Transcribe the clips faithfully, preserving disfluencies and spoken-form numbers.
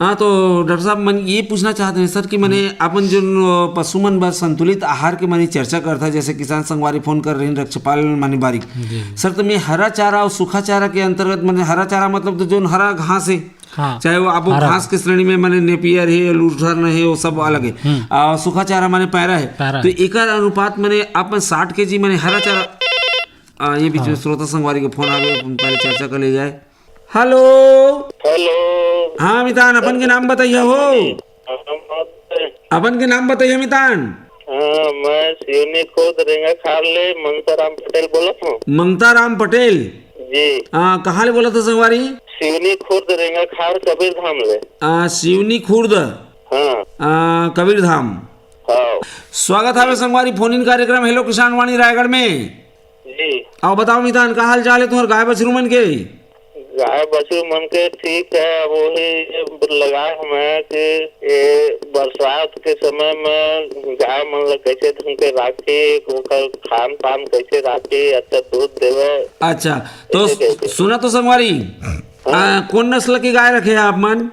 हाँ, तो डॉक्टर साहब, मन ये पूछना चाहते हैं सर कि मने अपन जो, अ, पशु मन बर संतुलित आहार के मने चर्चा करता, जैसे किसान संगवारी फोन कर रहे हैं, रक्षपाल माने बारिक। जी। सर, तो मैं हरा चारा और सूखा चारा के अंतर्गत, मने हरा चारा मतलब तो जो हरा घास है, हाँ। चाहे वो आप वो हरा घास के श्रेणी में मने नेपियर है, लूथर्न है, वो सब अलग है। हम्म। आ, सूखा चारा माने पैरा है। पैरा तो है। एकर अनुपात मने अपन साठ केजी मने हरा चारा। आ, ये बीच में हाँ। श्रोता संगवारी के फोन आ गए, अपन पहले चर्चा कर ले जाए। हेलो। हेलो। हाँ मितान, अपन के नाम बताइए हो। हाँ, नमस्ते। अपन के नाम बताइए मितान। हाँ, मैं सिवनी खुर्द रेंगा खार ले मंगता राम पटेल बोलत हूँ। मंगता राम पटेल। जी। आ, कहाँ ले बोलत हो संगवारी? सिवनी खुर्द रेंगा खार कबीर धाम ले। आ, सिवनी खुर्द। हाँ। आ, कबीर धाम। हाँ। स्वागत है संगवारी फोन इन कार्यक्रम हेलो किसान वाणी रायगढ़ में। जी। अब बताओ मितान, का हाल चाल है तुम्हारे गाय बछरू मन के? गाय बछरू मन के ठीक है, अब वही लगाए हम है कि ये बरसात के समय में गाय मन ला कैसे ढंग के राखी, ओकर खान पान कैसे राखी, अच्छा दूध देवे। अच्छा, तो कैसे, कैसे? सुना तो संगवारी, हाँ। आ, कौन नस्ल की गाय रखे हैं आप मन?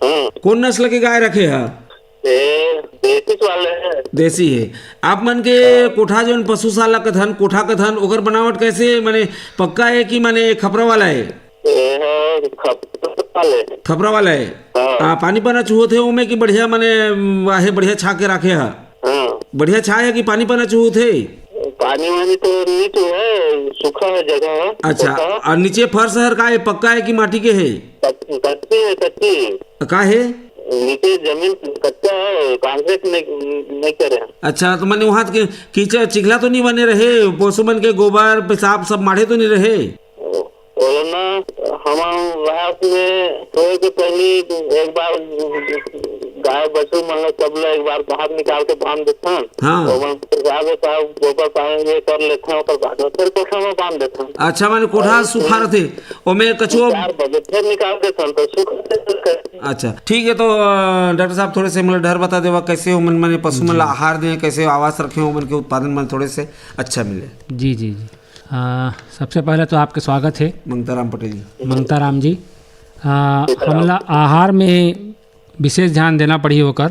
हाँ। कौन नस्ल की गाय रखे हैं? ए, देसी वाले हैं। देसी है। आप मन के कोठा, जोन पशुशाला कथन, कोठा कथन, ओकर बनावट कैसे, माने पक्का है कि माने खपरा वाला है? ए, हाँ, खपरा वाले। खपरा वाला है। हाँ। हाँ, पानी पाना चुहत है ओमे कि बढ़िया, माने, आहे बढ़िया छा के राखे है? हाँ। बढ़िया छा है कि पानी पाना चुहत है? पानी वानी तो नहीं चुहा है, सूखा है जगह। अच्छा, सूखा। और नीचे फर्श हर का है, पक्का है कि माटी के है? कच-, कच्ची है, कच्ची। का है? नीचे जमीन कच्चा है, कंक्रीट नहीं, नहीं करे हैं। अच्छा, तो मने वहाँ के कीचड़ चिखला तो नहीं बने रहे? पशु मन के गोबर, पेशाब सब माढ़े तो नहीं रहे? बोलो ना, हम रात में सोए के पहले एक बार गाय बछरू मन ला सब ला एक बार बाहर निकाल के बांध देथन। हाँ। ओमन पेशाब वेशाब, गोबर पानी ये कर लेथन, ओकर बाद में फिर कोठा में बांध देथन। अच्छा, माने कोठा सूखा रथे, ओमे कछुआ चार बजे फिर निकाल देथन, तो सूख जाथे। अच्छा, ठीक है, तो, अ, डॉक्टर साहब, थोड़े से मतलब डर बता देवा, कैसे ओमन माने पशु मन ला आहार दें, कैसे आवास रखें, ओमन के उत्पादन मन थोड़े से अच्छा मिले। जी, जी, जी। अ, सबसे पहले तो आपके स्वागत है। मंगता राम पटेल जी। मंगता राम जी, अ, हमला आहार में विशेष ध्यान देना पड़ही ओकर,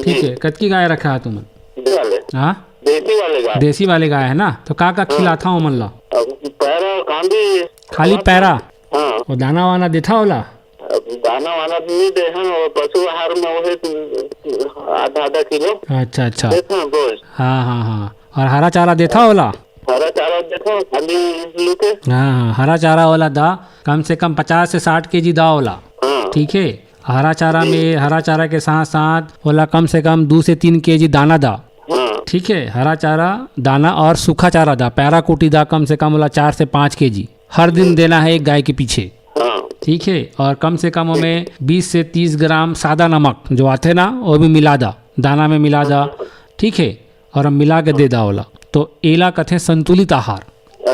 ठीक जी। है? कतकी गाय रखा है तुमन? देसी वाले। हाँ? देसी वाले गाय। देसी वाले गाय है ना, तो का का हाँ। खिलाथा ओमन ला? अब पैरा, कांदी। खाली पैरा? हाँ। वो दाना वाना देथा ओला? अब दाना वाना तो नहीं दे हन, वो पशु आहार में वही आधा आधा किलो अच्छा, अच्छा। देथन रोज। हाँ, हाँ, हाँ। और हरा चारा देथा ओला? हरा चारा देथन, खाली लूके। हाँ, हाँ, हरा चारा ओला दा, कम से कम पचास से साठ केजी दा ओला। हाँ। ठीक है, हरा चारा में, हरा चारा के साथ साथ ओला कम से कम दो से तीन केजी दाना दा। हाँ। ठीक है, हरा चारा, दाना और सूखा चारा दा, पैरा कुटी दा, कम से कम ओला चार से पाँच केजी हर दिन देना है एक गाय के पीछे। हाँ। ठीक है, और कम से कम ओमे बीस से तीस ग्राम सादा नमक जो आथे ना, वो भी मिला दा, दाना में मिला दा। ठीक है, और हम मिला के दे दा ओला। तो एला कथे संतुलित आहार।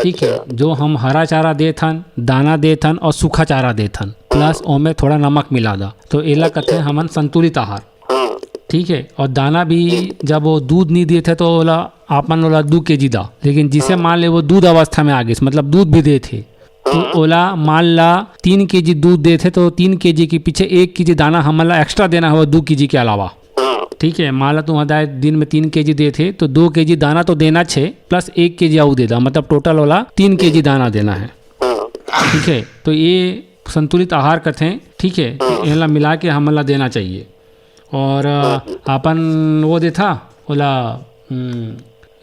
ठीक है, अच्छा। जो हम हरा चारा देथन, दाना देथन और सूखा चारा देथन, प्लस ओमे थोड़ा नमक मिला दा, तो एला अच्छा। कथे हमन संतुलित आहार। हाँ। ठीक है, और दाना भी जब वो दूध नहीं देथे तो ओला, आपन ओला दू केजी दा, लेकिन जिसे हाँ। मान ले वो दूध अवस्था में आ गइस, मतलब दूध भी देथे, तो हाँ। ओला मान ला तीन केजी दूध देथे, तो तीन केजी के पीछे एक केजी दाना हमन ला एक्स्ट्रा देना हवे दू केजी के अलावा। हाँ। ठीक है, मान ला तुमन दाई दिन में तीन केजी देथे, तो दो केजी दाना तो देना छे, प्लस एक केजी अउ दे दा, मतलब टोटल ओला तीन केजी दाना देना है। हाँ। ठीक है, तो ये संतुलित आहार कथे, ठीक है, हाँ। एला मिला के हमन ला देना चाहिए। और, अ, हाँ। अपन वो देथा, ओला, हम्म,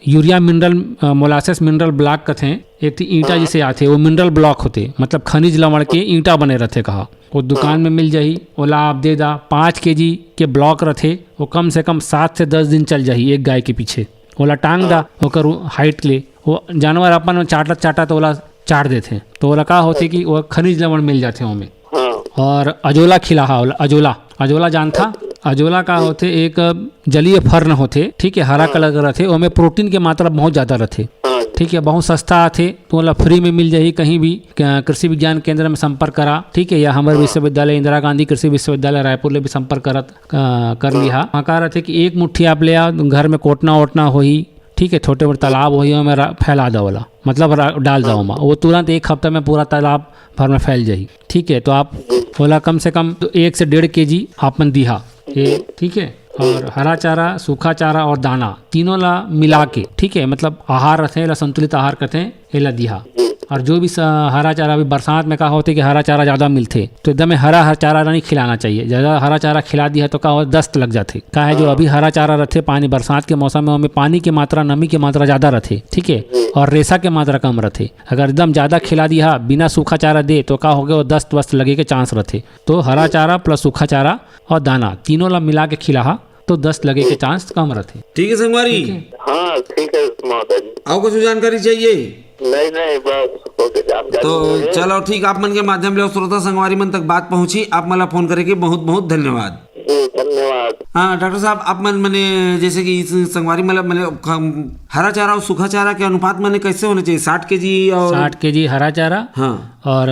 यूरिया मिनरल, अ, मोलासेस मिनरल ब्लॉक कथे, एक ठी ईंटा हाँ। जैसे आथे, वो मिनरल ब्लॉक होथे, मतलब खनिज लवण के ईंटा बने रथे कहा, वो दुकान हाँ। में मिल जाही, ओला आप दे दा। पाँच केजी के ब्लॉक रथे, वो कम से कम सात से दस दिन चल जाही एक गाय के पीछे। ओला टांग दा, हाँ। ओकर हाइट ले, वो जानवर अपन चाटत चाटत ओला चाट देथे, तो ओला का होथे कि वो खनिज लवण मिल जाथे ओमे। हाँ। और अजोला खिलाहा ओला, अजोला, अजोला जानथा? अजोला का होथे? एक जलीय फर्न होथे, ठीक है, हरा हाँ। कलर का रथे, ओमे प्रोटीन के मात्रा बहुत ज्यादा रथे। हाँ। ठीक है, बहुत सस्ता आथे, तो ओला फ्री में मिल जाही कहीं भी। क-, कृषि विज्ञान केंद्र में संपर्क करा, ठीक है, या हमर हाँ। विश्वविद्यालय इंदिरा गांधी कृषि विश्वविद्यालय रायपुर ले भी संपर्क करत, अ, कर हाँ। लिहा। वहाँ का रथे कि एक मुट्ठी आप ले आ, घर में कोटना वोटना होही, ठीक है, छोटे मोटे तालाब होही, ओमे रा-, फैला दो ओला, मतलब रा-, डाल दो ओमा, वो तुरंत एक हफ्ता में पूरा तालाब भर में फैल जाही। ठीक है, तो आप ओला कम से कम तो एक से डेढ़ केजी आप मन दिहा, ये ठीक है। और हरा चारा, सूखा चारा और दाना, तीनों ला मिला के, ठीक है, मतलब आहार रथे, एला संतुलित आहार कथे, एला दिहा। और जो भी स-, हरा चारा, अभी बरसात में का होथे कि हरा चारा ज़्यादा मिलथे, तो एकदम हरा, हरा चारा नहीं खिलाना चाहिए। ज़्यादा हरा चारा खिला दिहा तो का हो, दस्त लग जाथे। का है, जो अभी हरा चारा रथे, पानी, बरसात के मौसम में ओमे पानी की मात्रा, नमी की मात्रा ज़्यादा रथे, ठीक है, और रेशा के मात्रा कम रथे। अगर एकदम ज़्यादा खिला दिहा बिना सूखा चारा दे, तो का होगे, वो दस्त वस्त लगे के चांस रथे। तो हरा चारा प्लस सूखा चारा और दाना, तीनों ला मिला के खिलाहा, तो दस्त लगे के चांस कम रथे। ठीक है संगवारी। ठीक है। हाँ, ठीक है महोदय जी। अउ कुछ जानकारी चाहिए? नहीं, नहीं, बस ओके, जानकारी तो नहीं है। चलो ठीक, आप मन के माध्यम ले श्रोता संगवारी मन तक बात पहुंची, आप मन ला फोन करे के बहुत बहुत धन्यवाद। जी, धन्यवाद। हाँ डॉक्टर साहब, आप मन मने जैसे कि इस संगवारी मतलब मने हम, हरा चारा और सूखा चारा के अनुपात मने कैसे होना चाहिए, साठ केजी और साठ केजी हरा चारा हाँ। और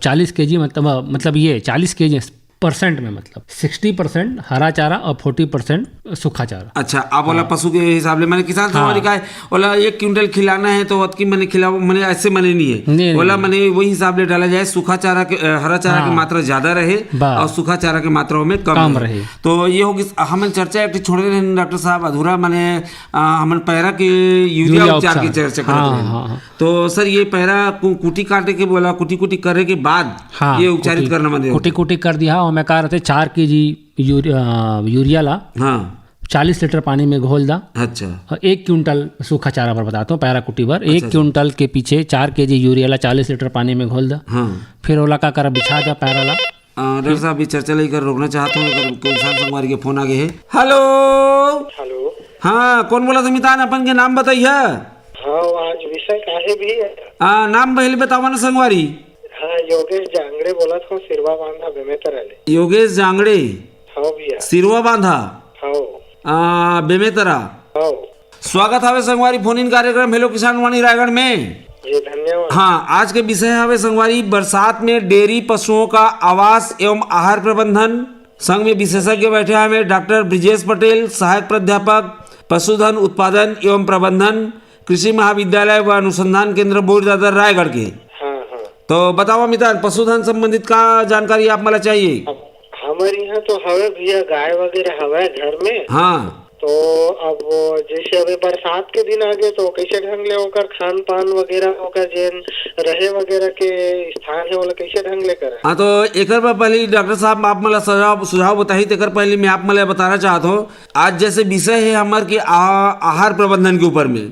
चालीस केजी, मतलब, मतलब ये चालीस केजी परसेंट में, मतलब सिक्सटी परसेंट हरा चारा और फोर्टी परसेंट सूखा चारा। अच्छा, आप बोला हाँ। पशु के हिसाब ले, माने किसान हाँ। संगवारी का है, बोला एक क्विंटल खिलाना है तो अतकी मने खिलाओ, मने ऐसे मने नहीं है। नहीं, नहीं, बोला नहीं। मने वही हिसाब ले डाला जाए, सूखा चारा के, अ, हरा चारा की हाँ। मात्रा ज्यादा रहे बस। और सूखा चारा की मात्रा में कम कम रहे। रहे। तो ये होगी, हमन चर्चा एक ठो छोड़े रहे डॉक्टर साहब अधूरा, माने, अ, हमन पैरा के यूरिया यूरिया उपचार की उपचार। चर्चा करत हाँ, रहे। हाँ, हाँ। तो सर, ये पैरा कु-, कुटी काटे के बोला, कुटी कुटी करे के बाद हाँ, ये उपचारित कुटी, करना बंद हो कुटी गया। कुटी कर दिया, ओमे का रहते, चार केजी यूरि-, अ, यूरिया ला हाँ। चालीस लीटर पानी में घोल दा। अच्छा। और एक क्विंटल सूखा चारा पर बताता हूँ, पैरा कुटी बर, अच्छा, एक अच्छा। क्विंटल के पीछे चार केजी यूरिया ला चालीस लीटर पानी में घोल दा। हाँ। फिर ओला का करा, बिछा दा पैरा ला। अ, डॉक्टर साहब, ये चर्चा ला एकर रोकना चाहत हूँ, एकर किसान संगवारी के फोन आ गए है। हेलो। हेलो। हाँ, कौन बोला था मितान, अपन के नाम बताइए। हाँ, आज विषय का है भी है? आ, नाम पहले बतावा ना संगवारी। हाँ, योगेश जांगड़े बोलत हूँ, सिरवा बांधा बेमेतरा ले। योगेश जांगड़े। हाँ भैया। सिरवा बांधा। हाँ। आ, बेमेतरा। हाँ। स्वागत हवे संगवारी फोन इन कार्यक्रम हेलो किसान वाणी रायगढ़ में। जी, धन्यवाद। हाँ, आज के विषय हवे संगवारी, बरसात में डेयरी पशुओं का आवास एवं आहार प्रबंधन। संग में विशेषज्ञ बैठे हवे डॉक्टर ब्रिजेश पटेल, सहायक प्राध्यापक पशुधन उत्पादन एवं प्रबंधन, कृषि महाविद्यालय व अनुसंधान केंद्र बोईर दादर रायगढ़ के। हाँ, हाँ। तो बतावा मितान, पशुधन संबंधित का जानकारी आप मला चाहिए? अब हमर यहाँ तो हवे भैया, गाय वगैरह हवे घर में। हाँ। तो अब जैसे अभी बरसात के दिन आ गए, तो कैसे ढंग ले ओकर खान पान वगैरह, ओकर जेन रहे वगैरह के स्थान है, ओला कैसे ढंग ले करे? हाँ, तो एकर बर पहले डॉक्टर साहब आप मला सुझाव, सुझाव बताही, तेकर पहले मैं आप मला बताना चाहत हूँ, आज जैसे विषय है हमर के आ-, आहार प्रबंधन के ऊपर में।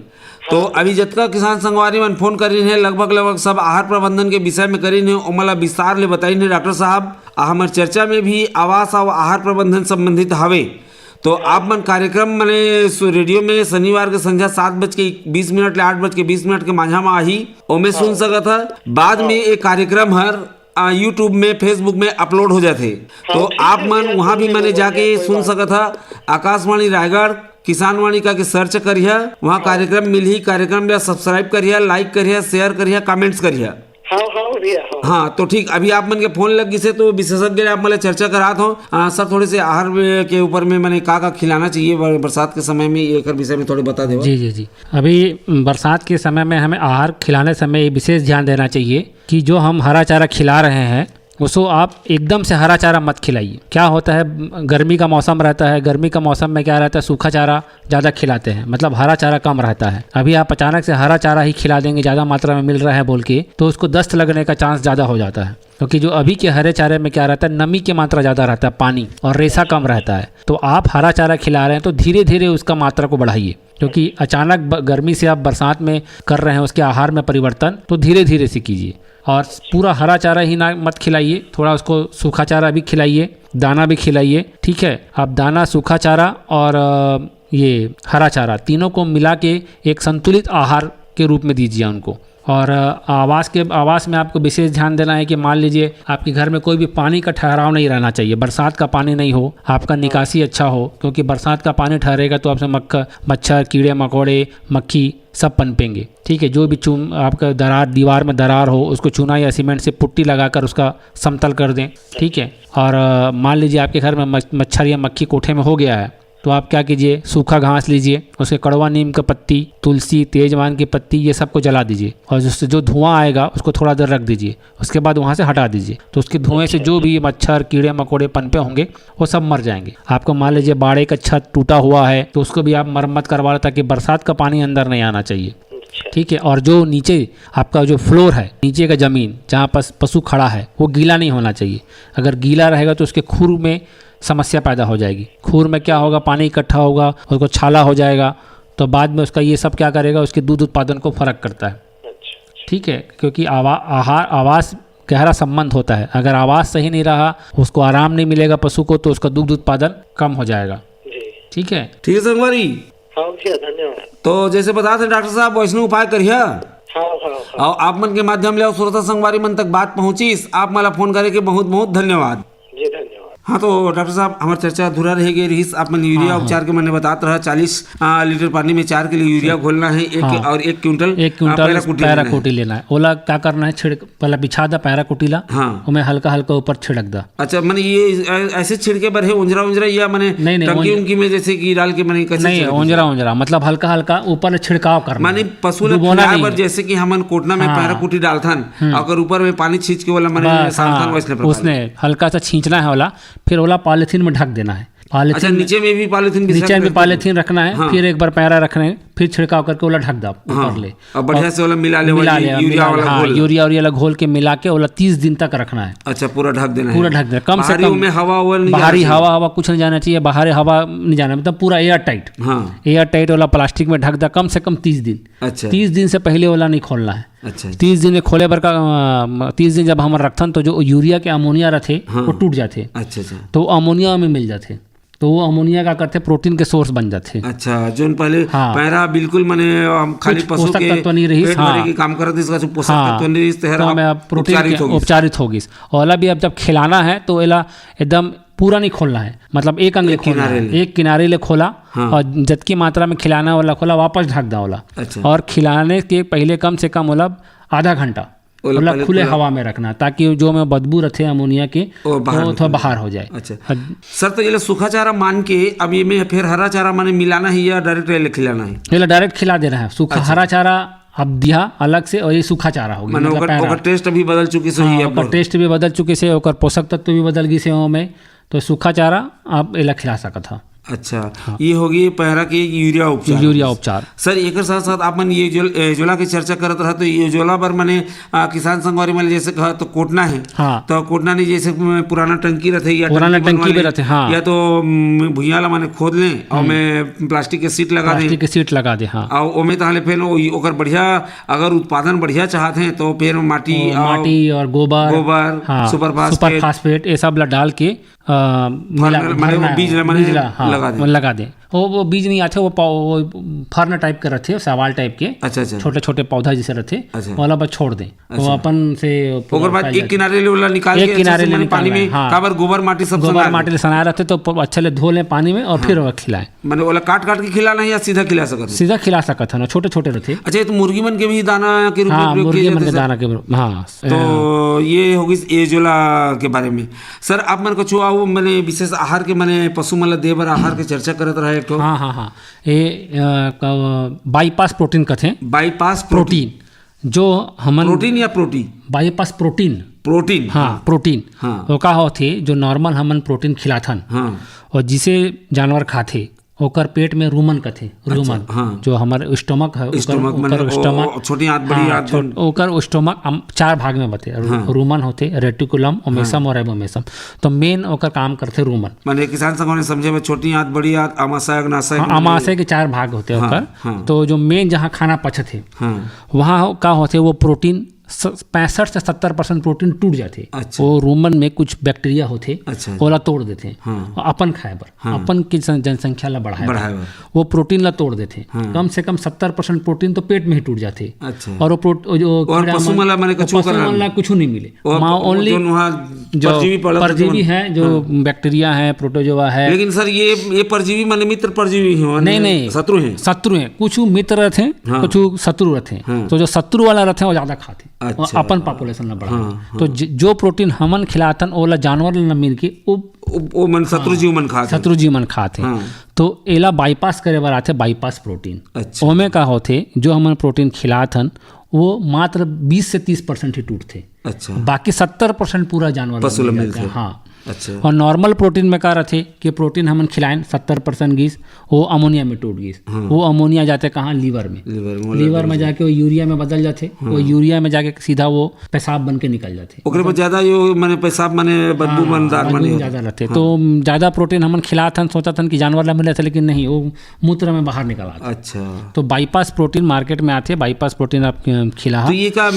तो हाँ। अभी जतका किसान संगवारी मन फोन करिन हे, लगभग, लगभग सब आहार प्रबंधन के विषय में करिन हे, ओमन ला विस्तार ले बताइन हे डॉक्टर साहब। आ हमर चर्चा में भी आवास अउ आहार प्रबंधन संबंधित हवे। तो आप मन कार्यक्रम मने सु-, रेडियो में शनिवार के संझा सात बज के बीस मिनट ले आठ बज के बीस मिनट के माझा म आही, ओमे सुन हाँ। सकत ह। बाद हाँ। में एक कार्यक्रम हर, आ, YouTube में, Facebook में अपलोड हो जाथे। हाँ, तो ठीक आप है, मन ठीक है, वहाँ भी ठीक है, मने बढ़िया, जाके कोई सुन बात सकत ह। आकाशवाणी रायगढ़ किसान वाणी का के सर्च करिहा, वहाँ हाँ। कार्यक्रम मिलही, कार्यक्रम ला सब्सक्राइब करिहा, लाइक करिहा, शेयर करिहा, कमेंट्स करिहा। हाँ, हाँ, भैया, हाँ। हाँ, तो ठीक, अभी आप मन के फोन लग गिसे, तो विशेषज्ञ ले आप मन ले चर्चा करात हो। आ, सर, थोड़े से आहार में, के ऊपर में, माने, का, का खिलाना चाहिए बर-, बरसात के समय में, एकर विषय में थोड़े बता देवा। जी, जी, जी। अभी बरसात के समय में हमें आहार खिलाने समय ये विशेष ध्यान देना चाहिए कि जो हम हरा चारा खिला रहे हैं, उसको आप एकदम से हरा चारा मत खिलाइए। क्या होता है, गर्मी का मौसम रहता है, गर्मी का मौसम में क्या रहता है, सूखा चारा ज़्यादा खिलाते हैं, मतलब हरा चारा कम रहता है। अभी आप अचानक से हरा चारा ही खिला देंगे, ज़्यादा मात्रा में मिल रहा है बोल के, तो उसको दस्त लगने का चांस ज़्यादा हो जाता है, क्योंकि जो अभी के हरे चारे में क्या रहता है, नमी की मात्रा ज़्यादा रहता है, पानी और रेशा कम रहता है। तो आप हरा चारा खिला रहे हैं, तो धीरे धीरे उसका मात्रा को बढ़ाइए, क्योंकि अचानक ब-, गर्मी से आप बरसात में कर रहे हैं उसके आहार में परिवर्तन, तो धीरे धीरे से कीजिए। और पूरा हरा चारा ही ना मत खिलाइए, थोड़ा उसको सूखा चारा भी खिलाइए, दाना भी खिलाइए। ठीक है, आप दाना, सूखा चारा और, अ, ये हरा चारा, तीनों को मिला के एक संतुलित आहार के रूप में दीजिए उनको। और, अ, आवास के, आवास में आपको विशेष ध्यान देना है कि मान लीजिए आपके घर में कोई भी पानी का ठहराव नहीं रहना चाहिए, बरसात का पानी नहीं हो, आपका निकासी अच्छा हो, क्योंकि बरसात का पानी ठहरेगा तो आपसे मक्ख-, मच्छर, कीड़े मकोड़े, मक्खी सब पनपेंगे। ठीक है, जो भी चून, आपका दरार, दीवार में दरार हो, उसको चूना या सीमेंट से पुट्टी लगाकर उसका समतल कर दें। ठीक है, और, अ, मान लीजिए आपके घर में मच-, मच्छर या मक्खी कोठे में हो गया है, तो आप क्या कीजिए, सूखा घास लीजिए, उसके कड़वा नीम का पत्ती, तुलसी, तेजवान की पत्ती, ये सबको जला दीजिए और उससे जो धुआं आएगा उसको थोड़ा देर रख दीजिए। उसके बाद वहाँ से हटा दीजिए। तो उसके धुएं से जो भी मच्छर, कीड़े मकोड़े पनपे होंगे, वो सब मर जाएंगे। आपको मान लीजिए बाड़े का छत टूटा हुआ है, तो उसको भी आप मरम्मत करवा लें, ताकि बरसात का पानी अंदर नहीं आना चाहिए। अच्छा। ठीक है, और जो नीचे आपका जो फ्लोर है, नीचे का ज़मीन जहाँ पर पशु खड़ा है, वो गीला नहीं होना चाहिए। अगर गीला रहेगा तो उसके खुर में समस्या पैदा हो जाएगी। खुर में क्या होगा, पानी इकट्ठा होगा, उसको छाला हो जाएगा, तो बाद में उसका ये सब क्या करेगा, उसके दूध उत्पादन को फ़र्क करता है। अच्छा। ठीक है, क्योंकि आवा-, आहार, आवास गहरा संबंध होता है। अगर आवास सही नहीं रहा, उसको आराम नहीं मिलेगा पशु को, तो उसका दुग्ध उत्पादन कम हो जाएगा। जी। ठीक है। ठीक है संगवारी। हाँ भैया, धन्यवाद। तो जैसे बता थे डॉक्टर साहब, वैसने उपाय करिहा। हाँ, हाँ, हाँ। और आप मन के माध्यम ले अउ श्रोता संगवारी मन तक बात पहुँचिस, आप मन ला फोन करे के बहुत बहुत धन्यवाद। जी, धन्यवाद। हाँ, तो डॉक्टर साहब, हमर चर्चा अधूरा रह गए रहिस। आप मन यूरिया हाँ, हाँ। उपचार के मने बतात रहा, चालीस, आ, लीटर पानी में चार किलो यूरिया हाँ। घोलना है, एक हाँ। और एक क्विंटल, एक आ, क्विंटल पैराकुटी लेना है। पैराकुटी लेना है। ओला क्या करना है, छिड़क, पहला बिछा दा पैराकुटी ला, हाँ। ओमे हल्का हल्का ऊपर छिड़क दा। अच्छा, मने ये ऐ-, ऐसे छिड़के बर है, ओंजरा ओंजरा, या मने नहीं, नहीं, टंकी ओंजरा उंकी में जैसे कि डाल के मने कैसे नहीं, छिड़के? ओंजरा ओंजरा, मतलब हल्का हल्का ऊपर ले छिड़काव करना माने है। पशु ला डुबोना खिलाए नहीं बर है। जैसे कि हमन कोटना में हाँ। पैराकुटी डालथन, हम्म। अगर ऊपर में पानी छींच के वाला मने बस, डालथन, हाँ, वैसने प्रकार। उसने हल्का सा छींचना है वाला, फिर ओला पॉलीथीन में ढक देना है। अच्छा, पॉलीथीन में नीचे में भी पॉलीथीन के नीचे साथ में रखते हैं? पॉलीथीन रखना है, हाँ। फिर एक बार पैरा रखना है, फिर छिड़काव करके ओला ढक दा ऊपर हाँ। ले। और बढ़िया और से ओला मिला ले, मिला वही ले, यूरिया मिला ले, वाला हाँ, घोल। यूरिया, यूरिया वाला घोल के मिला के ओला तीस दिन तक रखना है। अच्छा, पूरा ढक देना पूरा है। ढक देना, कम से बाहरी कम। में हवा हुआ नहीं बाहरी जाना चाहिए। हवा, हवा कुछ नहीं जाना चाहिए, बाहरी हवा नहीं जाना, मतलब पूरा एयर टाइट। हाँ। एयर टाइट वाला प्लास्टिक में ढक दा कम से कम तीस दिन। अच्छा। तीस दिन से पहले ओला नहीं खोलना है। अच्छा, अच्छा। तीस दिन में खोले बर का, अ, तीस दिन जब हमन रखथन, तो जो यूरिया के अमोनिया रथे, हाँ। वो टूट जाथे। अच्छा, अच्छा। तो अमोनिया में मिल जाथे। तो वो अमोनिया का करथे, प्रोटीन के सोर्स बन जाथे। अच्छा, जोन पहले हाँ। पैरा बिल्कुल मने, हम खाली कुछ पशु पोषक के तत्व नहीं रहिस, पेट भरे हाँ। के काम करत, इसका से पोषक हाँ। तत्व नहीं रहिस, तेहर तो आप हमें अब प्रोटीन उपचारित के हो गिस। उपचारित हो गिस। और अभी अब जब खिलाना है तो एला एकदम पूरा नहीं खोलना है, मतलब एक अंग ले एक खोलना किनारे है, ले। एक किनारे ले खोला हाँ। और जतकी मात्रा में खिलाना वाला खोला, वापस ढक दा ओला। अच्छा। और खिलाने के पहले कम से कम ओला आधा घंटा ओला ओला पहले खुले खुला हवा में रखना, ताकि जो में बदबू रथे अमोनिया के, वो बाहर वो थोड़ा निकल बाहर जाए। हो जाए। अच्छा। और सर, तो ये ला सूखा चारा मान के अब ये में फिर हरा चारा माने मिलाना है या डायरेक्ट ये खिलाना है? ये ला डायरेक्ट खिला देना है। सूखा अच्छा। हरा चारा अब दिया अलग से, और ये सूखा चारा हो गया, माने मतलब ओकर, पैरा। ओकर टेस्ट अभी बदल चुकी से हाँ, ही अब ओकर टेस्ट भी बदल चुकी से, ओकर पोषक तत्व भी बदल गई से ओमे। तो सूखा चारा आप एला खिला सकत हा। अच्छा, हाँ। ये होगी पैरा के यूरिया उपचार। यूरिया उपचार। सर, एकर साथ साथ आप मन ये जो, ए, जोला के चर्चा करत रहा, तो ये जोला बर मने, आ, किसान संगवारी मन जैसे कहा तो कोटना है। हाँ। तो कोटना नहीं, जैसे म, पुराना टंकी रहते या पुराना टंकी टंकी बनवा भी ले, रहते, हाँ। या तो, म, भुइयां ला माने खोद लें और हम्म। में प्लास्टिक के सीट लगा दें। प्लास्टिक के सीट लगा दे, हाँ। और ओमे ताहले फिर ओ-, ओकर बढ़िया, अगर उत्पादन बढ़िया चाहत हैं तो फिर माटी वो और माटी और गोबर, गोबर, हाँ, सुपर फास्फेट। सुपर फास्फेट, ये सब ला डाल के अ, मिला, फर्न, माने वो भरना है, बीज ला, माने बीज ला, हाँ, लगा दे। वो लगा दे। वो, वो बीज नहीं आते, वो पौ-, वो फर्न टाइप के रहते, सवाल टाइप के, अच्छा, अच्छा। छोटे-छोटे पौधा जैसे रहते, अच्छा। वो वाला बस छोड़ दें। वो अच्छा। अपन से पूरा ओकर बाद फैल एक जाते। किनारे ले ओला निकाल एक के अच्छा किनारे से ले माने निकालना पानी है, में, हाँ। काबर गोबर माटी सब गोबर सना माटी ले सना रहते, तो प-, अच्छे ले धो लें पानी में और हाँ। फिर वो खिलाएं। माने ओला काट-काट के खिलाना है या सीधा खिला सकत है? सीधा खिला सकत है ना, छोटे-छोटे रहते। अच्छा, ये तो मुर्गी मन के भी दाना के रूप में हाँ, प्रयोग मुर्गी किया मन जाता के है, सर? दाना के रूप, हाँ। तो ये होगी एजोला के बारे में। सर, आप मन कछु अउ मने विशेष आहार के, मने पशु मन ल दे बर आहार के चर्चा करत रहे एक ठो। हाँ, हाँ, हाँ। ये, अ, क-, बाईपास प्रोटीन कथे। Bypass protein. प्रोटीन, जो हमन प्रोटीन या प्रोटीन? Bypass protein. प्रोटीन, हाँ, हाँ। प्रोटीन। हाँ। वो का होथे, जो नॉर्मल हमन प्रोटीन खिलाथन हाँ। और जिसे जानवर खाथे, ओकर पेट में रूमन कथे, अच्छा, रूमन, हाँ। जो हमर स्टमक है, ओकर, स्टमक माने ओकर ओ, स्टमक, ओ, छोटी आंत, बड़ी हाँ, आंत छोट-, जन- ओकर स्टमक हम चार भाग में बते। रू-, हाँ। रूमन होथे, रेटिकुलम, ओमेसम हाँ। और एबोमेसम। तो मेन ओकर काम करथे रूमन। माने किसान संग ने समझे में छोटी आंत, बड़ी आंत, आमाशय, अग्नाशय हाँ, के आमाशय के चार भाग होथे हाँ, ओकर। हाँ। तो जो मेन जहाँ खाना पचथे, हाँ। वहाँ का होथे, वो प्रोटीन स-, पैंसठ से सत्तर परसेंट प्रोटीन टूट जाथे। अच्छा। वो रूमन में कुछ बैक्टीरिया होथे, अच्छा। ओला तोड़ देथे। हाँ। अपन खाए बर, हाँ। अपन के जन-, जनसंख्या ला बढ़ाए बर। बढ़ाए बर। वो प्रोटीन ला तोड़ देथे। हाँ। कम से कम सत्तर परसेंट प्रोटीन तो पेट में ही टूट जाथे। अच्छा। और वो प्रोट-, वो जो और कीड़ा पशु मन, मन ला माने वो कछु पशु करना मन ला नहीं। कुछु नहीं मिले। वो माँ प-, वो only जो वहाँ जो परजीवी पड़त परजीवी होथे, है, जो हाँ। बैक्टीरिया है, प्रोटोजोआ है। लेकिन सर, ये, ये परजीवी माने मित्र परजीवी हैं, माने नहीं, नहीं। शत्रु हैं? शत्रु हैं। कुछ मित्र रहते हैं, हाँ। कुछ शत्रु रहते हैं। हाँ। तो जो शत्रु वाला रहते हैं, वो ज़्यादा खाते हैं। अच्छा। अपन पॉपुलेशन ला बढ़ाए। हाँ, हाँ। तो ज-, जो प्रोटीन हमन खिलाथन, ओला जानवर ला न मिल के, वो वो, वो मन शत्रु हाँ, जीव मन खात हे। शत्रु जीव मन खात हे। हाँ। तो एला बाईपास करे बर आथे बाईपास प्रोटीन। अच्छा। ओमे का होथे, जो हमन प्रोटीन खिलात हन, वो मात्र बीस से तीस परसेंट ही टूटथे। अच्छा। बाकी सत्तर परसेंट पूरा जानवर ला पशु ला मिल जाथे। मिलथे। हाँ। अच्छा। और नॉर्मल प्रोटीन में का रथे कि प्रोटीन हमन खिलाएन, सत्तर परसेंट गिस, वो अमोनिया में टूट गिस। हाँ। वो अमोनिया जाथे कहाँ? लिवर में। लिवर में, लिवर में जाके वो यूरिया में बदल जाथे। हाँ। वो यूरिया में जाके सीधा वो पेशाब बन के निकल जाथे। ओकरे बर ज्यादा यो, माने, पेशाब, माने, बदबू हाँ, बनदार, बदबू माने, ज्यादा रहथे। हाँ। तो ज्यादा प्रोटीन हमन खिलात हन, सोचत हन कि जानवर ला मिलत हे, लेकिन नहीं, वो मूत्र में बाहर निकल आथे। अच्छा। तो बाईपास प्रोटीन मार्केट में आथे, बाईपास प्रोटीन आप, अ, खिलाहा। तो ये का, म,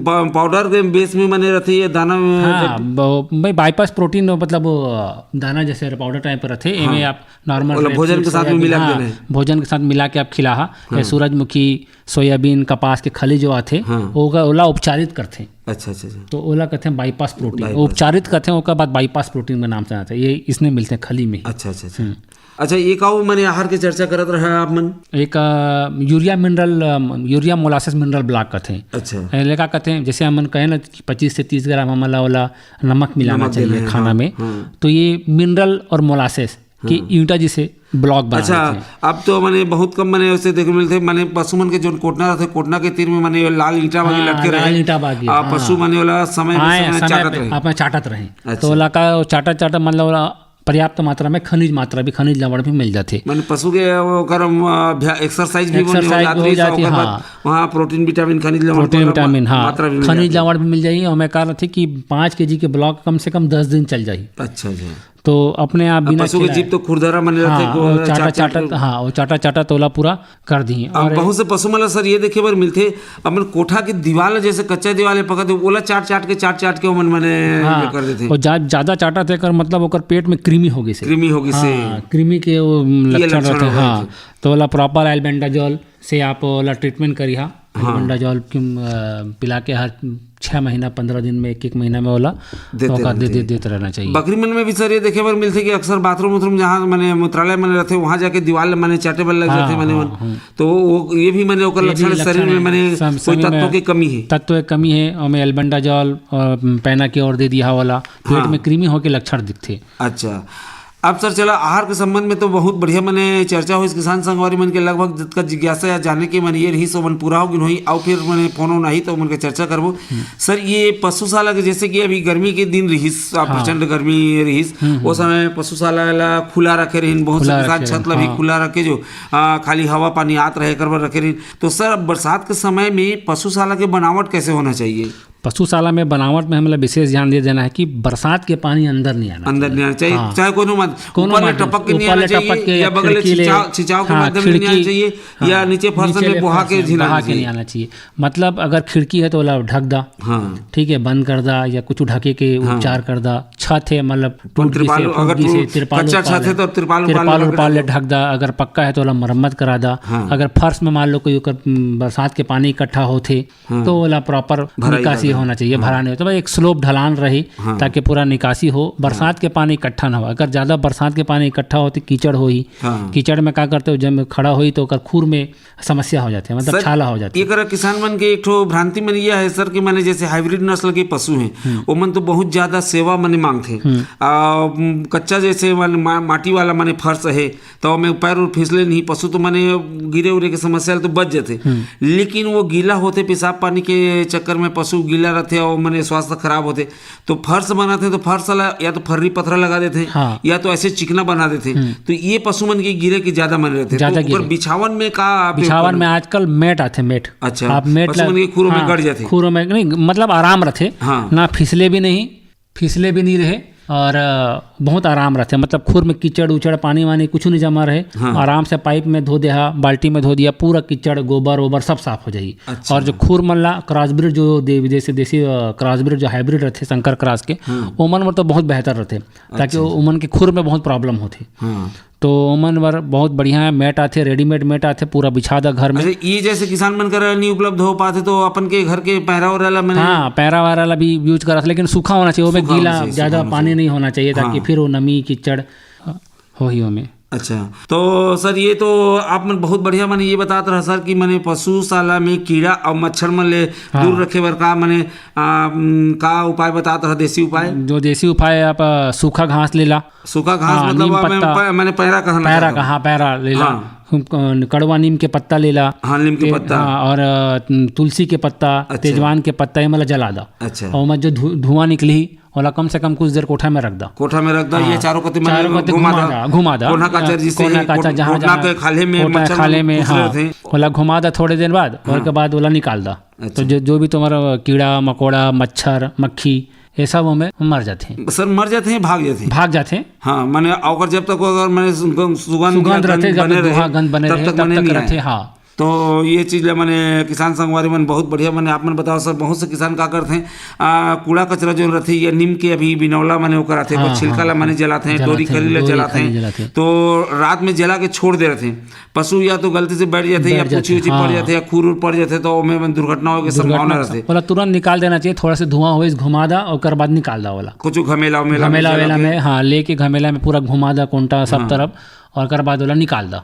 पा-, पाउडर के बेस में, माने, रथे, ये दाना में हाँ, जब ब-, भाई, बाईपास प्रोटीन, मतलब, वो, अ, दाना जैसे पाउडर टाइप रथे, हाँ। एमे आप नॉर्मल मतलब, रेड भोजन फ्रूट, के साथ में सोयाबीन, मिला के हाँ, देना है। भोजन के साथ मिला के आप खिलाहा। हाँ। सूरजमुखी, सोयाबीन, कपास के खली जो आथे, हाँ। ओका, ओला उपचारित करथे। अच्छा, अच्छा, अच्छा। तो ओला कथे बाईपास प्रोटीन। बाईपास। उपचारित कथे, ओकर बाद बाईपास प्रोटीन के नाम से आथे। ये इसने मिलथे खली में ही। अच्छा, अच्छा, अच्छा। हम्म। अच्छा, ये का वो, माने, आहार के चर्चा करत रहे आप मन? एक, अ, यूरिया मिनरल, अ, यूरिया मोलासिस मिनरल ब्लॉक कथे। अच्छा। एला का कथे, जैसे हमन कहे ना कि पच्चीस से तीस ग्राम हमन ला ओला नमक मिलाना नमक देना चाहिए है, खाना हाँ, में। हाँ। तो ये मिनरल और मोलासिस के हाँ। ईंटा जैसे ब्लॉक बना अच्छा, देथे। अब तो, माने, बहुत कम, माने, वैसे देखे मिलथे, माने, पशु मन के जोन कोटना रहथे, कोटना के तीर में, माने, लाल ईंटा वाली हाँ, लटके लाल रहे। ईंटा बागी, आ, हाँ। पशु, माने, ओला समय हाँ, समय चाटत पे रहे। अपन चाटत रहे। अच्छा। तो ओला का, चाटत, चाटत, मतलब, ओला पर्याप्त मात्रा में खनिज मात्रा भी, खनिज लवण भी मिल जाथे। माने, पशु के ओकर, अ, अभ्या-, एक्सरसाइज भी, माने, हो जात रहिस, ओकर बाद हाँ। वहाँ प्रोटीन, विटामिन, खनिज लवण, प्रोटीन, विटामिन, हाँ। मात्रा भी मिल जाथे। खनिज लवण भी मिल जाही। और मैं कहा रथे कि पाँच केजी के ब्लॉक कम से कम दस दिन चल जाही। अच्छा, अच्छा। तो अपने आप अब बिना पशु के खिलाए जीभ तो खुरदरा, माने, रहथे, हाँ, को वो चाटा, चाट, चाट चाटा, के हाँ, वो चाटा, चाटा तोला पूरा कर दिही। अब और बहुत से पशु मन ला, सर, ये देखे बर मिलथे, अपन कोठा के दीवाल, जैसे कच्चा दीवाल है, पकड़ दे, ओला चाट, चाट के, चाट, चाट के ओमन, माने, हाँ, कर देथे। वो जा-, ज्यादा चाटा थे कर, मतलब, ओकर पेट में कृमि हो गई से। कृमि हो गई से। हाँ, कृमि के वो ये लक्षण लक्षण रहथे, हो गए हाँ। थे। तो ओला प्रॉपर अल्बेंडाजोल से आप ओला ट्रीटमेंट करिहा। हाँ। अल्बेंडाजोल की, अ, पिला के हर छः महीना, पंद्रह दिन में, एक एक महीना में ओला देते ओका दे, रहना दे, चाहिए। देते रहना चाहिए। बकरी मन में भी, सर, ये देखे बर मिलथे कि अक्सर बाथरूम उथरूम जहाँ, माने, मूत्रालय, माने, रहथे, वहाँ जाके दीवाल, माने, चाटे बर लग हाँ, जाथे, माने, हाँ, मन। हाँ। तो वो, ये भी, माने, ओकर ये लक्षण भी है, शरीर लक्षण में, है। माने, सम-, कोई समी तत्व में की कमी है। तत्व की कमी है, ओमे अल्बेंडाजोल और पैना की ओर दे दिया वाला, पेट हाँ। में कृमि होके लक्षण दिखथे। अच्छा, अब सर चला, आहार के संबंध में तो बहुत बढ़िया, माने, चर्चा होइस किसान संगवारी मन के। लगभग जतका जिज्ञासा या जाने के मन ये रहिस, ओमन पूरा हो गिन होही, अउ फिर, माने, फोन उन आही तो ओमन के चर्चा करबो। हम्म। सर, ये पशुशाला के, जैसे कि अभी गर्मी के दिन रहिस, आ, हाँ। प्रचंड गर्मी रहिस, हम्म, हम्म। ओ समय पशुशाला ला खुला रखे रहिन, बहुत से खुला किसान रखे छत रहिन, ला भी हाँ। खुला रखे जो, आ, खाली हवा पानी आत रहे, एकर बर रखे रहिन। तो सर, अब बरसात के समय में पशुशाला के बनावट कैसे होना चाहिए? पशुशाला में बनावट में हमला विशेष ध्यान दे देना है कि बरसात के पानी अंदर नहीं आना अंदर चाहिए। नहीं आना चाहिए, हाँ। चाहे कोनो मत, कोनो ऊपर ले मत, टपक के नहीं ऊपर आना ले चाहिए, टपक के या या बगल ले खिड़की ले, छिंचाव, छिंचाव के हाँ, माध्यम ले नहीं आना खिड़की, चाहिए, हाँ, या नीचे फर्श नीचे में ले बोहा फर्श के में झिना बहा नहीं के नहीं चाहिए। आना चाहिए। मतलब, अगर खिड़की है तो ओला ढक दा, हाँ। ठीक है, बंद कर दा या कुछ ढके के हाँ। उपचार कर दा। छत है, मतलब, टूट गिस हे, तिरपाल, फूट अगर गिस हे, टू-, तिरपाल कच्चा उरपाल छत है है, तो तिरपाल उरपाल तिरपाल ले उरपाल ले ढक दा। ढक दा। अगर पक्का है तो ओला मरम्मत करा दा। हाँ। अगर फर्श में मान लो कोई ओकर, उम, बरसात के पानी इकट्ठा होथे, हाँ। तो ओला प्रॉपर भराई निकासी कर दे। होना चाहिए, हाँ। भरा नहीं हो तो भाई एक स्लोप ढलान रही, हाँ। ताकि पूरा निकासी हो, बरसात हाँ। के पानी इकट्ठा ना हो। अगर ज्यादा बरसात के पानी इकट्ठा हो तो कीचड़ होही। हाँ। कीचड़ में का करते हो, जब खड़ा होही तो ओकर खुर में समस्या हो जाथे, मतलब सर, छाला हो जाथे। ये करा किसान मन के एक ठो भ्रांति मन ये है सर कि माने जैसे हाइब्रिड नस्ल के पशु हैं, हम्म। ओमन तो बहुत ज्यादा सेवा माने मांगथे। हम्म। आ, उम, कच्चा जैसे माने मा-, माटी वाला माने फर्श है, तो ओमे पैर उर फिसले नहीं, पशु तो माने गिरे उरे के समस्या ले तो बच जाथे। हम्म। लेकिन वो गीला होथे, पेशाब पानी के चक्कर में पशु गीला रहथे और माने स्वास्थ्य खराब होथे। तो फर्श बनाथे तो फर्श ला या तो फर्री पथरा लगा देथे, हाँ। या तो ऐसे चिकना बना देथे। हम्म। तो ये पशु मन के गिरे के ज्यादा मन रहथे। ज्यादा तो ओकर गिरे। बिछावन में का आप बिछावन में आजकल मैट आथे, मैट। अच्छा, आप मैट पशु ला-, मन के खुरों में हाँ, गड़ जाथे। खुरों में नहीं, मतलब आराम रहथे, हाँ। ना फिसले भी नहीं, फिसले भी नहीं रहे और, अ, बहुत आराम रहथे। मतलब खुर में कीचड़ उचड़, पानी वानी कुछ नहीं जमा रहे, हाँ। आराम से पाइप में धो देहा, बाल्टी में धो दिया, पूरा कीचड़, गोबर ओबर सब साफ हो जाही। अच्छा। और जो खुर मन ला क्रॉस ब्रीड जो दे-, विदेशी, देसी, अ, क्रॉस ब्रीड जो हाइब्रिड रहथे संकर क्रॉस के, हाँ। ओमन बर तो बहुत बेहतर रहथे, ताकि अच्छा। ओमन के खुर में बहुत प्रॉब्लम होथे। हाँ। तो ओमन बर बहुत बढ़िया मैट आथे, रेडीमेड मैट आथे, पूरा बिछा दा घर में। अच्छा, ये जैसे किसान मन करा नहीं उपलब्ध हो पाथे तो अपन के घर के पैरा वैरा ला मैंने हाँ, पैरा वैरा ला भी यूज करत, लेकिन सूखा होना चाहिए, ओमे सूखा होना गीला, चाहिए, ज्यादा सूखा होना पानी चाहिए। नहीं होना चाहिए, ताकि हाँ। फिर वो नमी, कीचड़ होही ओमे। अच्छा, तो सर, ये तो आप मन बहुत बढ़िया, माने, ये बतात रहा सर कि माने पशुशाला में कीड़ा और मच्छर मन ले हाँ। दूर रखे बर का, माने, आ, उम, का उपाय बतात रहा, देसी उपाय? जो देसी उपाय है, आप, आ, सूखा घास ले ला। सूखा घास हाँ, मतलब नीम आप पत्ता। प-, माने पैरा कहना पैरा चाहता का, हूँ। हाँ, पैरा ले ला। हाँ। हम, आ, कड़वा नीम के पत्ता ले ला। हाँ, नीम के ते-, पत्ता। हाँ, और, आ, तुलसी के पत्ता, अच्छा। तेजवान के पत्ता, ये मतलब जला दा। अच्छा। और ओमा जो धु-, धुआं निकली, ओला कम से कम कुछ देर कोठा में रख दा। कोठा में रख दा, हाँ, ये चारों कति मन चारों कति घुमा घुमा दा। दा, घुमा दा। कोन्हा काचर हाँ, जैसे कोन्हा ही काचर कोट-, जहाँ, कोटना जहाँ के खाल्हे में कोटना मच्छर खाल्हे मन में, घुसरे हाँ, रथे। ओला घुमा दा थोड़े देर बाद, हाँ। ओकर बाद ओला निकाल दा। अच्छा। तो जो, जो भी तुम्हारा कीड़ा, मकोड़ा, मच्छर, मक्खी, ये सब ओमे मर जाथे। सर, मर जाथे, भाग जाथे। भाग जाथे। हाँ, माने ओकर जब तक अगर माने सुगंध, सुगंध सुगंध रथे, गंध जब बने तक, रहे, हाँ, गंध बने तब रहे, तक तब माने तक नहीं रथे, आए। हाँ। तो ये चीज ला माने किसान संगवारी मन बहुत बढ़िया, माने आप मन बताओ सर, बहुत से किसान का करथे, आ, कूड़ा कचरा जो रथे या नीम के अभी बिनौला माने ओकर आथे, ओकर हाँ, छिलका हाँ, ला माने हाँ। जलाथे, जलाथे, डोरी खली ला डोरी जलाथे। खली जलाथे। तो रात में जला के छोड़ दे रथे, पशु या तो गलती से बैठ जाथे या बैठ जाथे, पूछी उछी पड़ हाँ। जाथे या खुर उर पड़ जाथे, तो ओमे मन दुर्घटना होए के दुर्घटना संभावना के रथे। ओला तुरंत निकाल देना चाहिए, थोड़ा सा धुआं होइस घुमा दा, ओकर बाद निकाल दा ओला। कुछ घमेला उमेला में घमेला जला वेला के। में, हाँ, लेके घमेला में पूरा घुमा दा कोंटा सब हाँ। तरफ, और ओकर बाद ओला निकाल दा।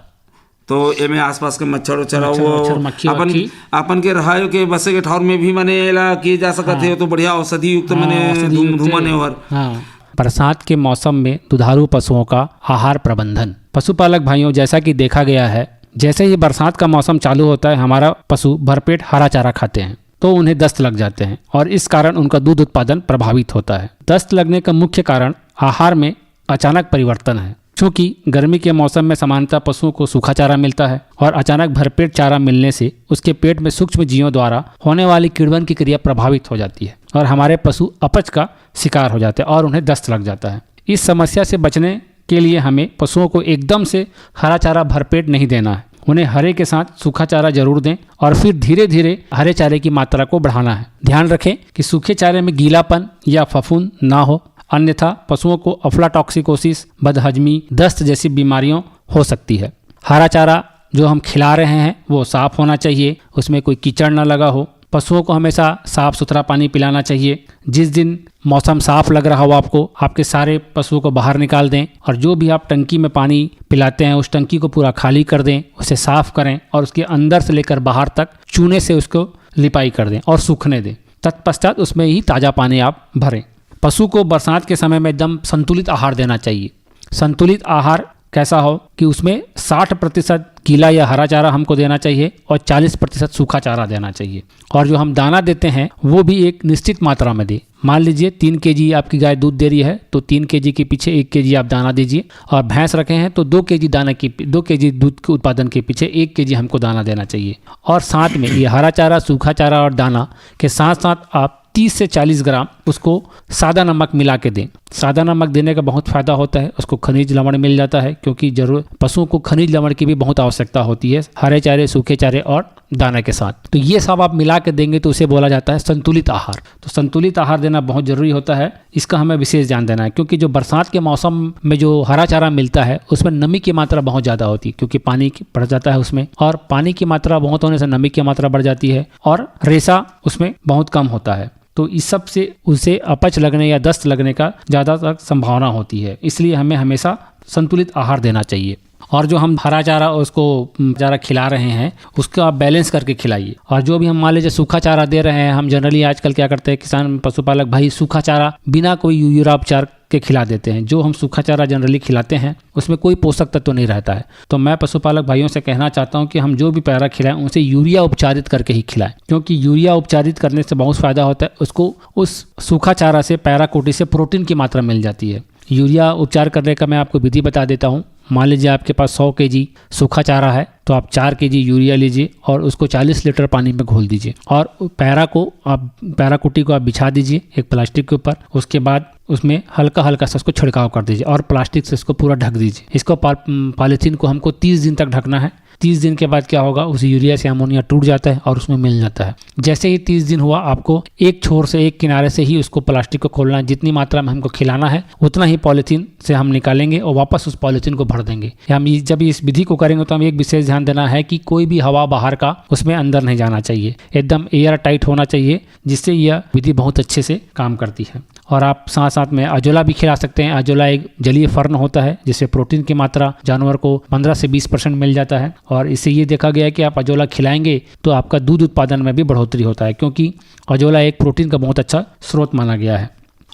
तो एमे आसपास के मच्छर उच्छर मच्छर वो उच्छर, मक्खी अपन, वक्खी। अपन के रहायो के बसे के ठौर में भी माने एला किए जा सकत हाँ। हे, तो बढ़िया औषधि युक्त हाँ, माने औषधि धुम-, युक्त धुमन है। हे ओहर। हाँ। बरसात के मौसम में दुधारू पशुओं का आहार प्रबंधन। पशुपालक भाइयों, जैसा कि देखा गया है, जैसे ही बरसात का मौसम चालू होता है, हमारा पशु भरपेट हरा चारा खाते हैं, तो उन्हें दस्त लग जाते हैं और इस कारण उनका दूध उत्पादन प्रभावित होता है। दस्त लगने का मुख्य कारण आहार में अचानक परिवर्तन है। चूंकि गर्मी के मौसम में सामान्यतः पशुओं को सूखा चारा मिलता है और अचानक भरपेट चारा मिलने से उसके पेट में सूक्ष्म जीवों द्वारा होने वाली किण्वन की क्रिया प्रभावित हो जाती है और हमारे पशु अपच का शिकार हो जाते हैं और उन्हें दस्त लग जाता है। इस समस्या से बचने के लिए हमें पशुओं को एकदम से हरा चारा भरपेट नहीं देना है। उन्हें हरे के साथ सूखा चारा जरूर दें और फिर धीरे-धीरे हरे चारे की मात्रा को बढ़ाना है। ध्यान रखें कि सूखे चारे में गीलापन या फफूंद ना हो, अन्यथा पशुओं को अफ्लाटॉक्सिकोसिस, बदहजमी, दस्त जैसी बीमारियों हो सकती है। हरा चारा जो हम खिला रहे हैं, वो साफ होना चाहिए, उसमें कोई कीचड़ ना लगा हो। पशुओं को हमेशा साफ सुथरा पानी पिलाना चाहिए। जिस दिन मौसम साफ लग रहा हो आपको, आपके सारे पशुओं को बाहर निकाल दें और जो भी आप टंकी में पानी पिलाते हैं, उस टंकी को पूरा खाली कर दें, उसे साफ करें और उसके अंदर से लेकर बाहर तक चूने से उसको लिपाई कर दें और सूखने दें। तत्पश्चात उसमें ही ताज़ा पानी आप भरें। पशु को बरसात के समय में एकदम संतुलित आहार देना चाहिए। संतुलित आहार कैसा हो कि उसमें साठ प्रतिशत गीला या हरा चारा हमको देना चाहिए और चालीस प्रतिशत सूखा चारा देना चाहिए। और जो हम दाना देते हैं, वो भी एक निश्चित मात्रा में दें। मान लीजिए, तीन केजी आपकी गाय दूध दे रही है, तो तीन केजी के पीछे एक केजी आप दाना दीजिए, और भैंस रखे हैं, तो दो केजी दाना की, दो केजी दूध के उत्पादन के पीछे एक केजी हमको दाना देना चाहिए। और साथ में ये हरा चारा, सूखा चारा और दाना के साथ साथ आप तीस से चालीस ग्राम उसको सादा नमक मिला के दें। सादा नमक देने का बहुत फ़ायदा होता है, उसको खनिज लवण मिल जाता है, क्योंकि जरूर पशुओं को खनिज लवण की भी बहुत आवश्यकता होती है हरे चारे, सूखे चारे और दाना के साथ। तो ये सब आप मिला के देंगे, तो उसे बोला जाता है संतुलित आहार। तो संतुलित आहार देना बहुत ज़रूरी होता है, इसका हमें विशेष ध्यान देना है, क्योंकि जो बरसात के मौसम में जो हरा चारा मिलता है, उसमें नमी की मात्रा बहुत ज़्यादा होती है, क्योंकि पानी की-, बढ़ जाता है उसमें, और पानी की मात्रा बहुत होने से नमी की मात्रा बढ़ जाती है और रेशा उसमें बहुत कम होता है। तो इस सब से उसे अपच लगने या दस्त लगने का ज़्यादातर संभावना होती है, इसलिए हमें हमेशा संतुलित आहार देना चाहिए। और जो हम हरा चारा उसको, उम, चारा खिला रहे हैं, उसको आप बैलेंस करके खिलाइए। और जो भी हम, मान लीजिए, सूखा चारा दे रहे हैं, हम जनरली आजकल क्या करते हैं, किसान पशुपालक भाई सूखा चारा बिना कोई यूरिया उपचार के खिला देते हैं। जो हम सूखा चारा जनरली खिलाते हैं, उसमें कोई पोषक तत्व नहीं रहता है। तो मैं पशुपालक भाइयों से कहना चाहता हूँ कि हम जो भी पैरा खिलाएं, उसे यूरिया उपचारित करके ही खिलाएं, क्योंकि यूरिया उपचारित करने से बहुत फ़ायदा होता है। उसको, उस सूखा चारा से, पैरा कुटी से प्रोटीन की मात्रा मिल जाती है। यूरिया उपचार करने का मैं आपको विधि बता देता हूँ। मान लीजिए, आपके पास सौ केजी सूखा चारा है, तो आप चार केजी यूरिया लीजिए और उसको चालीस लीटर पानी में घोल दीजिए और पैरा को आप, पैरा कुटी को आप बिछा दीजिए एक प्लास्टिक के ऊपर। उसके बाद उसमें हल्का हल्का सा उसको छिड़काव कर दीजिए और प्लास्टिक से इसको पूरा ढक दीजिए। इसको पा-, पॉलीथीन को हमको तीस दिन तक ढकना है। तीस दिन के बाद क्या होगा, उस यूरिया से अमोनिया टूट जाता है और उसमें मिल जाता है। जैसे ही तीस दिन हुआ, आपको एक छोर से, एक किनारे से ही उसको, प्लास्टिक को खोलना है। जितनी मात्रा में हमको खिलाना है, उतना ही पॉलीथीन से हम निकालेंगे और वापस उस पॉलीथीन को भर देंगे। हम ये, जब इस विधि को करेंगे, तो हम एक विशेष ध्यान देना है कि कोई भी हवा बाहर का उसमें अंदर नहीं जाना चाहिए, एकदम एयर टाइट होना चाहिए, जिससे यह विधि बहुत अच्छे से काम करती है। और आप साथ साथ में अजोला भी खिला सकते हैं। अजोला एक जलीय फर्न होता है, जिससे प्रोटीन की मात्रा जानवर को पन्द्रह से बीस परसेंट मिल जाता है। और इससे ये देखा गया है कि आप अजोला खिलाएंगे तो आपका दूध उत्पादन में भी बढ़ोतरी होता है, क्योंकि अजोला एक प्रोटीन का बहुत अच्छा स्रोत माना गया है।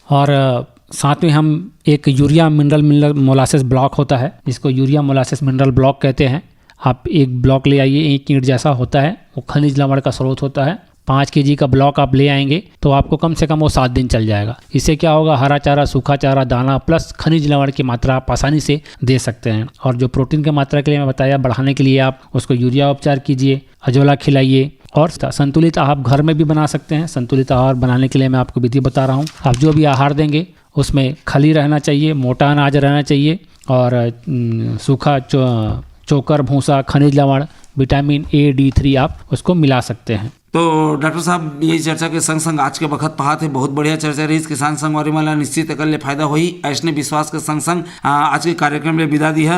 और अ, साथ में हम एक urea mineral mineral molasses block होता है, जिसको यूरिया मोलासेस मिनरल ब्लॉक कहते हैं। आप एक ब्लॉक ले आइए, एक ईंट जैसा होता है, वो खनिज लवण का स्रोत होता है। पाँच केजी का ब्लॉक आप ले आएंगे तो आपको कम से कम वो सात दिन चल जाएगा। इससे क्या होगा, हरा चारा, सूखा चारा, दाना प्लस खनिज लवण की मात्रा आप आसानी से दे सकते हैं। और जो प्रोटीन की मात्रा के लिए मैं बताया, बढ़ाने के लिए आप उसको यूरिया उपचार कीजिए, अजोला खिलाइए। और संतुलित आहार घर में भी बना सकते हैं। संतुलित आहार बनाने के लिए मैं आपको विधि बता रहा हूँ। आप जो भी आहार देंगे उसमें खली रहना चाहिए, मोटा अनाज रहना चाहिए और सूखा चो, चोकर भूसा, खनिज लवण, विटामिन ए, डी थ्री आप उसको मिला सकते हैं। तो डॉक्टर साहब, ये चर्चा के संग संग आज के बखत पाहत हे, बहुत बढ़िया चर्चा रही किसान संगवारी मन ला निश्चित एकर ले फायदा होही, ऐसने विश्वास के संग संग आज के कार्यक्रम ले विदा दिहा।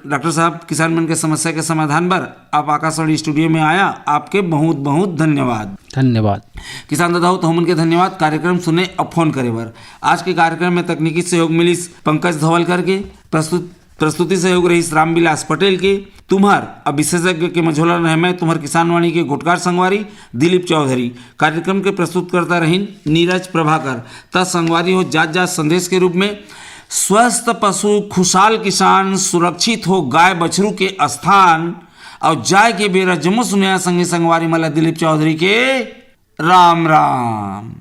डॉक्टर साहब, किसान मन के समस्या के समाधान बर आप आकाशवाणी स्टूडियो में आया, आपके बहुत बहुत धन्यवाद। धन्यवाद। किसान दादा हो तो हमन के धन्यवाद कार्यक्रम सुने अउ फोन करे बर। आज के कार्यक्रम में तकनीकी सहयोग मिलिस पंकज धवलकर के, प्रस्तुत प्रस्तुति सहयोग रहिस रामविलास पटेल के। तुम्हर अब विशेषज्ञ के मझोला रहे मैं तुम्हर किसानवाणी के गोटकार संगवारी दिलीप चौधरी। कार्यक्रम के प्रस्तुतकर्ता रहिन नीरज प्रभाकर। त संगवारी हो, जात जात संदेश के रूप में, स्वस्थ पशु खुशहाल किसान, सुरक्षित हो गाय बछरू के स्थान। और जाय के बेरा जम्मो सुनया संगी संगवारी मन ला दिलीप चौधरी के राम राम।